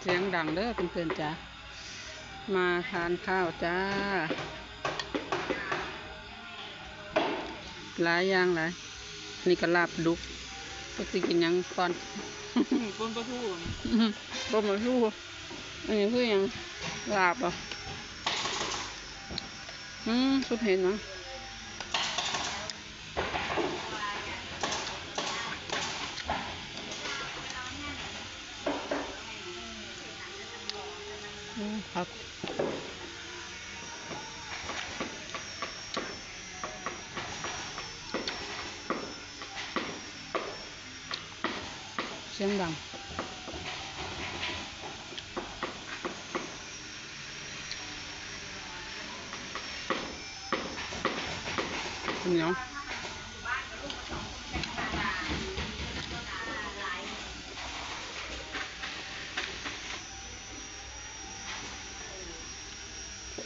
ສຽງດັງເດີເພື່ອນໆ ຈ້າ ມາທານຂ້າວຈ້າ ຫຼາຍຢ່າງຫຼາຍ. ນີ້ກະລາບປາດຸກ ຈັກຊິກິນຫຍັງກ່ອນ. ອືມ ປົ່ນປາທູ ປົ່ນປາທູ. ອັນນີ້ຄືຫຍັງ? ລາບບໍ? ອືມ ສຸດເຫັນຫວາ? ອືມ ຄັກ. ສຽງດັງ. ເຂົ້າໜຽວ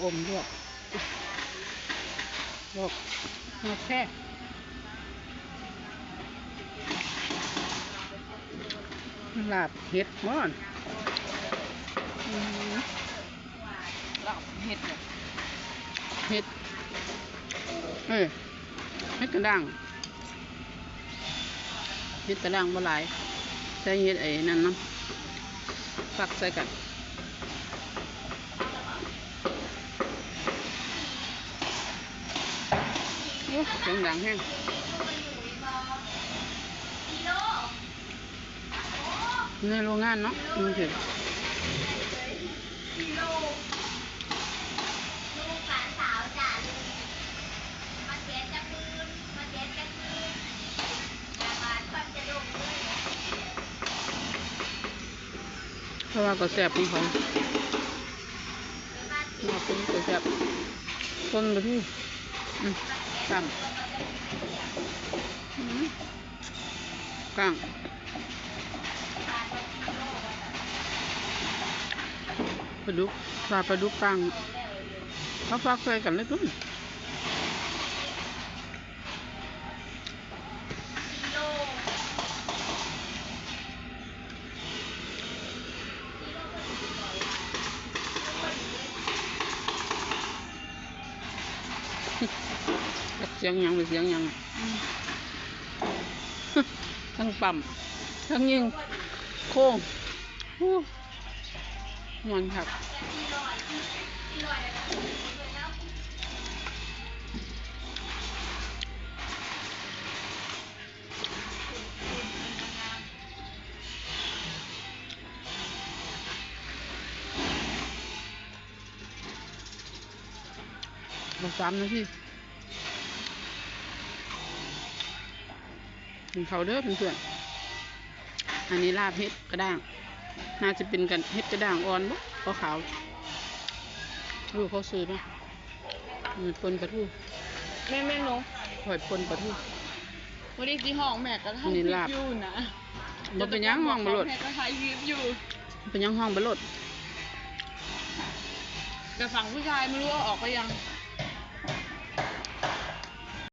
ອມລວກ ລວກ ໂອເຄ. ລາບເຫັດບໍ? ອືມ ລາບເຫັດ ເຫັດ ເອີ ເຫັດກະດ້າງ ເຫັດກະດ້າງບໍ່ຫຼາຍ ໃສ່ເຫັດໄອ້ນັ້ນນຳ ຟັກໃສ່ກັນ. ໂອ້ ສຽງດັງແຮງ ໃນໂຮງງານເນາະ. ອືມ ເພາະວ່າກະແຊບຂອງເຂົາ ລາບເປັນກະແຊບ ຄົນລະທີ່ ອືມ ຕຳ ອືມ ກ້າງປາດຸກ ລາບປາດຸກກ້າງ ເຂົາຟັກໃສ່ກັນເລີຍຕົວະ. ຈັກສຽງຫຍັງ ເປັນສຽງຫຍັງ ທັງປ້ຳ ທັງຍິງໂຄງ ໂອ້ ມ່ວນຄັກ. ອີກສາມນາທີ ກິນເຂົ້າເດີເພື່ອນໆ. ອັນນີ້ລາບເຫັດກະດ້າງ ໜ້າຈະເປັນກະ ເຫັດກະດ້າງອ່ອນບໍ ຂາວໆ ເອີ ເຂົາຊື້ມາ ອືມ ປົ່ນປາທູ ແມ່ນໆ ໜູ ຂ້ອຍປົ່ນປາທູ ບໍ່ໄດ້ຊິຮ້ອງແມ່ກະຖ່າຍຄລິບຢູ່ນະ ບໍ່ເປັນຫຍັງ ຮ້ອງໄປໂລດ ແມ່ກະຖ່າຍຄລິບຢູ່ ເປັນຫຍັງ ຮ້ອງໄປໂລດ ແຕ່ຝັ່ງຜູ້ຊາຍບໍ່ຮູ້ເອົາອອກໄປຍັງ.